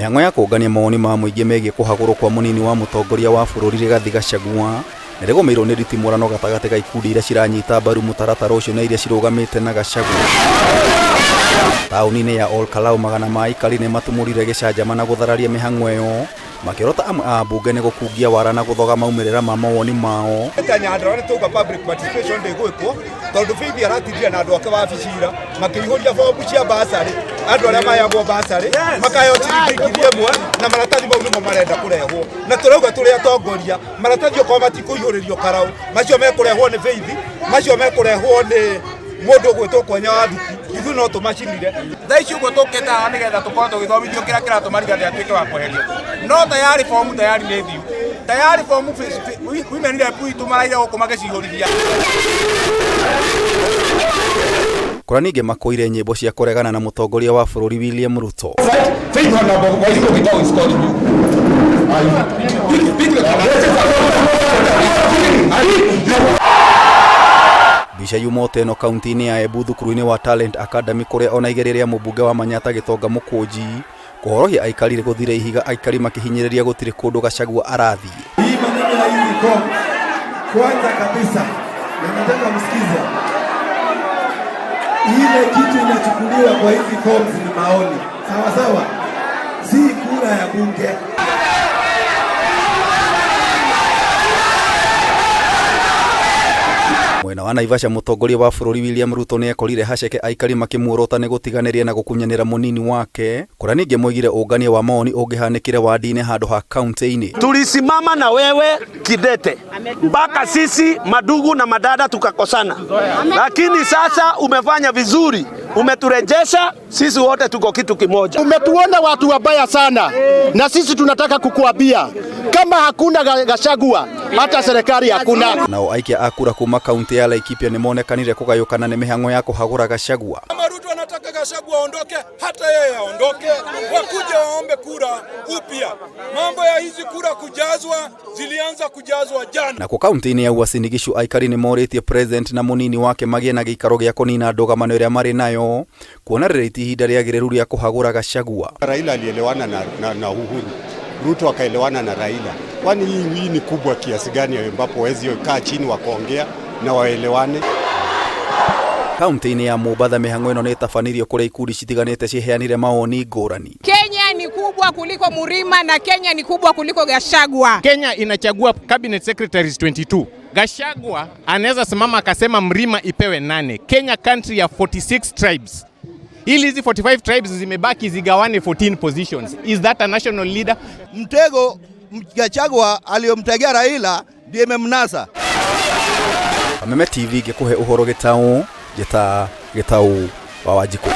Mĩhang'o ya kũngania mawoni ma mũingĩ megiĩ kũhagũrwo kwa mũnini wa mũtongoria wa bũrũri Rigathi Gachagua nĩrĩgũmĩirwo nĩ nditimũrano gatagatĩ ga ikundi iria ciranyita mbaru mũtaratara ũcio na iria cirũgamĩte na Gachagua. Taũni-inĩ ya Ol Kalou magana ma aikari nĩmatumũrire gĩcanjama na gũthararia mĩhang'o ĩyo makĩorota amwe a ambunge nĩ gũkungia wara na gũthoga maumĩrĩra ma mawoni mao. Ta Nyandarua nĩ twauga public participation ndĩgwĩkwo tondũ Faith aratindire na andũ ake wabici ira makĩihũria bomu cia basarĩ andũ arĩa maheagwo basarĩ makaheo ciringi 1000 na maratathi mau nĩmo marenda kũrehwo na tũrauga tũrĩ atongoria maratathi okorwo matikũihũrĩrio karau macio mekũrehwo nĩ Faith macio mekũrehwo nĩ mũndũ ũgwĩtwo Kwenya wa Thuku ithuĩ no tũmacinire. Thaa ici ũguo tũkĩte haha nĩgetha tũkorwo tũgĩthomithio kĩrĩa kĩratũma Rigathĩ atuĩke wa kweherio no tayari fomu tayari nĩ thiu tayari fomu women rep itũ maraire gũkũ magĩcihũrithia. Kũrĩa ningĩ makũire nyĩmbo cia kũregana na mũtongoria wa bũrũri William Ruto. Mbica yuma ĩno kaunti-inĩ ya Embu thukuru-inĩ wa Talent Academy kũrĩa ona igeria rĩa mũmbunge wa Manyatta Gĩtonga Mũkũnji kũhorohia aikari gũthire ihiga aikari makĩhinyĩrĩria gũtirĩ kũndũ Gachagua arathiĩ. Hii maneno ya hizi forms, kwanza kabisa, na nataka msikize, ile kitu inachukuliwa kwa hizi forms ni maoni, sawa sawa, si kura ya bunge. Mwena wa Naivasha mũtongoria wa bũrũri William Ruto nĩekorire haceke aikari makĩmuorota nĩ gũtiganĩria na gũkunyanĩra mũnini wake kũrĩa ningĩ moigire ũngania wa mawoni ũngĩhanĩkire wadi-inĩ handũ ha kaunti-inĩ. Tulisimama na wewe kidete mpaka sisi madugu na madada tukakosana, lakini sasa umefanya vizuri, umeturejesha sisi wote tuko kitu kimoja. Umetuona watu wabaya sana, na sisi tunataka kukuambia kama hakuna Gachagua hata serikali hakuna. Nao aikia a kura kuma kaunti ya Laikipia nĩmonekanire kũgayũkana nĩ mĩhang'o ya kũhagũra Gachagua. Kama Ruto anataka Gachagua aondoke, hata yeye aondoke, wakuje waombe kura upya. Mambo ya hizi kura kujazwa zilianza kujazwa jana. Nakuo kaunti-inĩ ya Uasin Gishu aikari nĩmorĩtie president na mũnini wake magĩe na gĩikaro gĩa kũnina ndũgamano ĩrĩa marĩ nayo kuona rĩrĩ ti ihinda rĩagĩrĩru rĩa kũhagũra Gachagua. Raila alielewana na Uhuru, Ruto akaelewana na Raila. Kwani hii ni kubwa kiasi gani ambapo wezi kaa chini wakaongea na waelewane? Kaunti-inĩ ya Mombatha mĩhang'o ĩno nĩ ĩtabanirio kũrĩa ikundi citiganĩte ciheanire mawoni ngũrani. Kenya ni kubwa kuliko Murima na Kenya ni kubwa kuliko Gachagua. Kenya inachagua cabinet secretaries 22. Gachagua anaweza simama akasema Mrima ipewe 8. Kenya country ya 46 tribes. Ili hizi 45 tribes zimebaki zigawane 14 positions. Is that a national leader? Mtego Gachagua aliyomtegea Raila ndiye imemnasa. Kameme TV ngĩkũhe ũhoro gĩtaũ njĩta Gĩtaũ wa Wanjikũ.